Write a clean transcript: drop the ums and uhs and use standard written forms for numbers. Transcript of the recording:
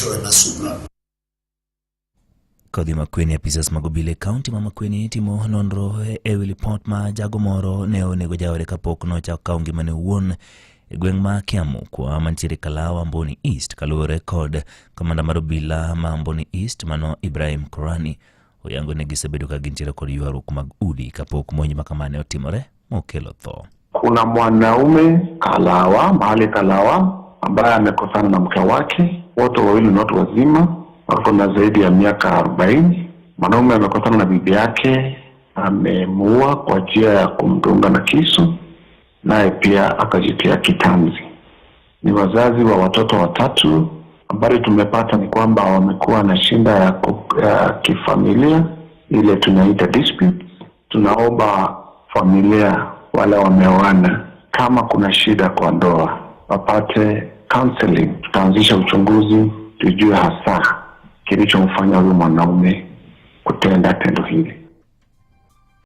Mwishowe na subra. Kodhi Makueni apisas mag obila e kaunti ma Makueni timo nonro e wi lipot ma jago moro ne onego jaode kapok nochako kawo ngimane owuon e gweng' ma Kiamukwa mantiere Kalawa, Amboni East kaluwore kod kamanda mar obila ma Amboni East mano Ibrahim Korani oyango ni gisebedo ka gintiere kod ywaruok mag udi kapok monj ma kamano otimore mokelo tho. Kuna mwanaume Kalawa, mahali Kalawa, ambaye amekosana na mke wake, wote wawili ni watu wazima, wako na zaidi ya miaka 40. Mwanaume amekosana na bibi yake, amemuua kwa njia ya kumdunga na kisu, naye pia akajitia kitanzi. Ni wazazi wa watoto watatu. Habari tumepata ni kwamba wamekuwa na shida ya kifamilia, ile tunaita dispute. Tunaomba familia wale wameoana, kama kuna shida kwa ndoa wapate counseling. Tutaanzisha uchunguzi tujue hasa kilichomfanya huyu mwanaume kutenda tendo hili.